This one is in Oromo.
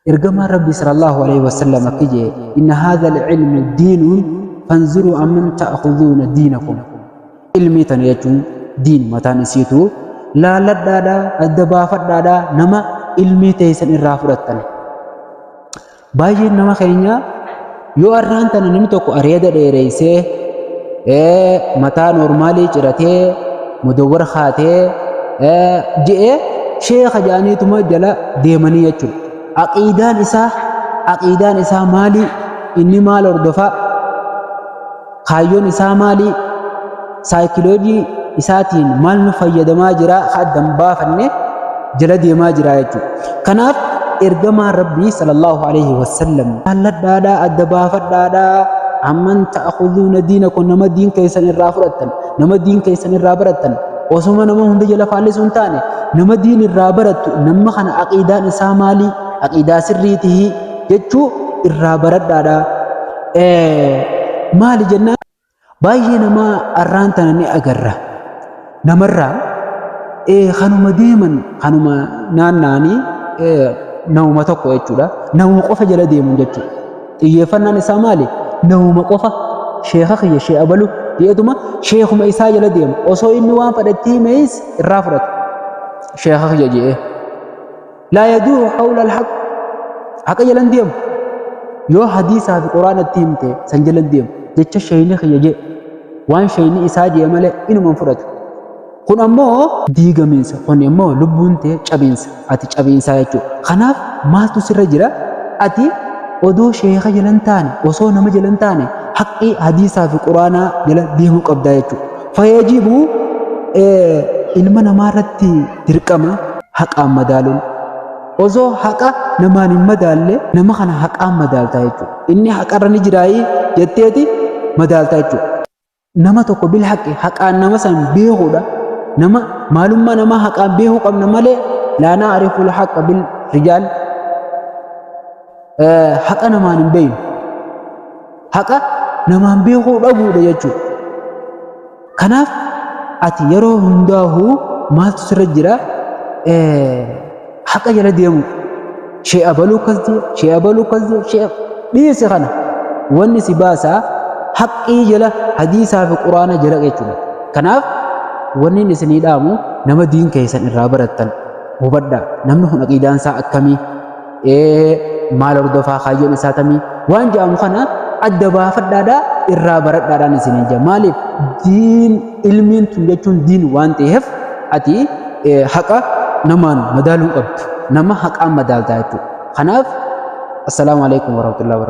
Ergamaan Rabbii sallallahu alaihi wasallam akki jee, inna haadha al-ilmu diinun fanzuruu amman ta'khuduuna diinakum. Ilmii tana jechuun diin mataan isiitu laalladhaadha, adda baafadhaadha nama ilmii teessan irraa fudhattan. Baay'een nama keenya yoo arraan tana namni tokko areeda dheereessee mataa noormaalii ciratee mudawwara kaatee je'ee sheekha jedhaniituma jala deemanii jechuudha. Aqiidaan isaa maali? Inni maal hordofaa? Kaayyoon isaa maali? Saayikiloojii isaatiin maal nu fayyadamaa jira? Ka addan baafanne jala deemaa jira jechuudha. Kanaaf ergamaan Rabbii sallallahu alaihi wasallam jaalladhaadhaa, adda baafadhaadhaa, amman ta'khuduuna diinakum, nama diin keessan irraa fudhattan, nama diin keessan irraa barattan, osoma nama hunda jala faallisuu hin taane nama diin irraa barattu, nama kana aqiidaan isaa maali, aqiidaa sirriitihi jechuu irraa baradhaadha. Maali jennaan, baay'ee namaa arraan tana ni agarra. Namarraa kanuma deeman, kanuma naanna'anii namuma tokko jechuudha. Namuma qofa jala deeman jechuudha. Xiyyeeffannaan isaa maali? Namuma qofa, sheeka kiyya, shee abalu jedhetuma sheekuma isaa jala deema. Osoo inni waan fedhetti himees irraa fudhata. Sheeka kiyya jedhee. Laa yaduuru hawla alhaq, haqa jala hin deemu. Yoo hadiisaa fi quraana itti himte san jala hin deemu. Jecha sheeyni kiyya jedhe, waan sheeyni isaa jedhe malee inuma hin fudhatu. Kun ammoo diigamiinsa, kun ammoo lubbuun tee cabiinsa, ati cabiinsaa jechuudha. Kanaaf maaltu sirra jira? Ati odoo sheeka jala hin taane, osoo nama jala hin taane, haqqii hadiisaa fi quraanaa jala deemuu qabdaa jechuudha. Fayajibu, ilma namaa irratti dirqama haqaan madaaluun. Osoo haqa namaan hin madaalle nama kana haqaan madaaltaa jechuudha. Inni haqarra ni jiraayii jetteeti madaaltaa jechuudha. Nama tokko bil haqqi, haqaan nama san beekuudha. Nama maalummaa namaa haqaan beekuu qabna malee laa na'riful haqqa bil rijaal, haqa namaan hin beeknu. Haqa namaan beekuu dhabuudha jechuudha. Kanaaf ati yeroo hundaahuu maaltu sirra jira? Haqa jala deemu. Shee abaluu akkas jee, shee abaluu akkas jee, shee dhiisi kana. Wanni si baasaa haqqii jala, hadiisaa fi quraana jala jechuudha. Kanaaf wanni inni isinii dhaamu, nama diin keessan irraa barattan hubadhaa. Namni kun aqiidaan isaa akkamii? Maal hordofaa, kaayyoon isaa tamii waan jedhamu kana adda baafadhaadhaa irraa baradhaadhaan isiniin jedha. Maaliif? Diin ilmiin tun jechuun diin waan ta'eef ati haqa namaan madaaluu hin qabdu, nama haqaan madaaltaa jechuudha. Kanaaf assalaamu alaikum warahmatullahi wabarakatuh.